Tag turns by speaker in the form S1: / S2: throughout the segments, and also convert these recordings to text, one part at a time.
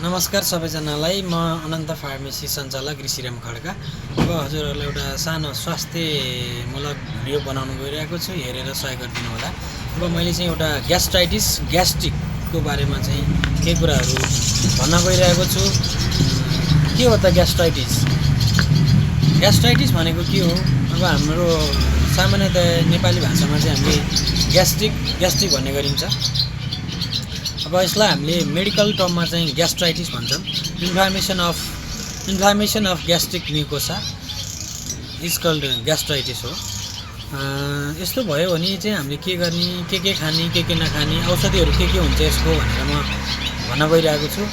S1: नमस्कार सबैजनालाई। म अनन्त फार्मेसी सञ्चालक ऋषिराम खड्का। अब हजुरहरूलाई एउटा सानो स्वास्थ्यमूलक भिडियो बनाउन गइरहेको छु, हेरेर सहयोग गरिदिनु होला। अब मैले चाहिँ एउटा ग्यास्ट्रिकको बारेमा चाहिँ केही कुराहरू भन्न गइरहेको छु। के हो त ग्यास्ट्राइटिस भनेको के हो? अब हाम्रो सामान्यतया नेपाली भाषामा चाहिँ हामीले ग्यास्ट्रिक भन्ने गरिन्छ। अब यसलाई हामीले मेडिकल टर्ममा चाहिँ ग्यास्ट्राइटिस भन्छौँ। Inflammation of gastric mucosa is called gastritis हो। यस्तो भयो भने चाहिँ हामीले के गर्ने, के खाने, के नखाने, औषधिहरू के हुन्छ यसको भनेर म भन्न गइरहेको छु।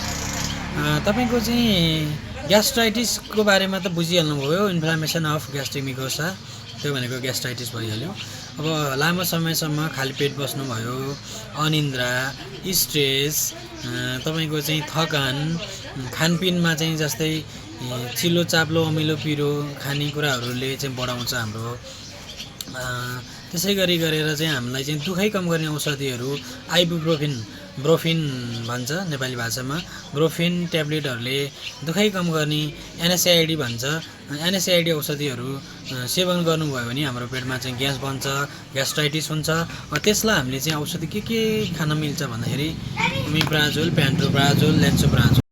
S1: तपाईको चाहिँ ग्यास्ट्राइटिसको बारेमा त बुझिहाल्नु भयो। इन्फ्लामेसन अफ ग्यास्ट्रिक म्युकोसा त्यो भनेको ग्यास्ट्राइटिस भइहाल्यो। अब लामो समयसम्म खाली पेट बस्नुभयो, अनिन्द्रा, स्ट्रेस, तपाईको चाहिँ थकान, खानपिनमा चाहिँ जस्तै चिल्लो चाप्लो अमिलो पिरो खानेकुराहरूले चाहिँ बढाउँछ हाम्रो। त्यसै गरेर चाहिँ हामीलाई चाहिँ दुखै कम गर्ने औषधिहरू ब्रोफिन भन्छ नेपाली भाषामा। ब्रोफिन ट्याब्लेटहरूले दुखै कम गर्ने एनएसएआइडी भन्छ। एनएसएआइडी औषधिहरू सेवन गर्नुभयो भने हाम्रो पेटमा चाहिँ ग्यास बन्छ, ग्यास्ट्राइटिस हुन्छ। त्यसलाई हामीले चाहिँ औषधि के खान मिल्छ भन्दाखेरि ओमिप्राजोल, प्यान्टोप्राजोल, लेन्सोप्राजोल